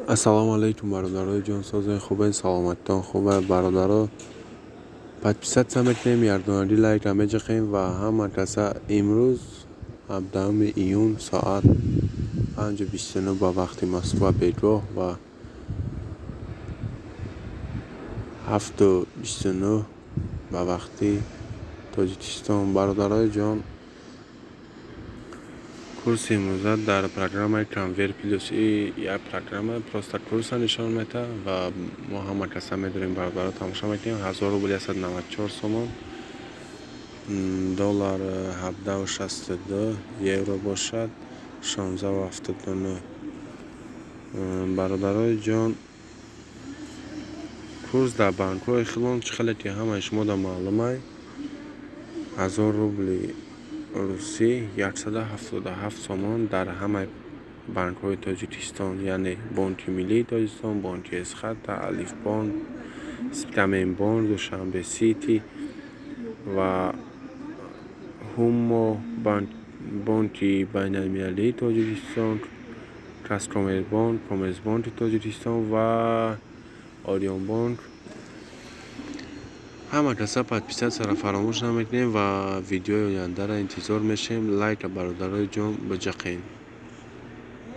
Ассалому алайкум, бародарои ҷонсозен, хубен, саломатитон хубе, бародаро? Подписаться мекунем, ярдонади лайка меҷиқем ва ҳама каса. Имрӯз 17 июн, соат 5:29 ба вақти Москва бегоҳ ва 7:29 ба вақти Тоҷикистон. Бародарои ҷон, курси имрӯза дар программаи Конвер Плюс, и як программа, просто курса нишон медиҳад ва мо ҳама каса медонем, бародаро, тамошо мекунем. 1000 рубл 194 сомон, доллар 17,62, евро бошад 16,79. Бародарои ҷон, курс дар банкҳои хилон чӣ хеле ки ҳамаи шумода маълумай, 1000 рубли русӣ 177 сомон дар ҳамаи банкҳои Тоҷикистон, яъне Бонки Миллии Тоҷикистон, Бонки Эсхата, Алифбонк, Спитаменбонк, Душанбе Сити ва Ҳумо, Бонки Байналмилалии Тоҷикистон, Казкоммерцбонк, Коммерцбонки Тоҷикистон ва Ориёнбонк. Ҳама каса подписаться ро фаромӯш намекунем ва видеои ояндаро интизор мешавем. Лайка, бародарои ҷон, биҷиқем.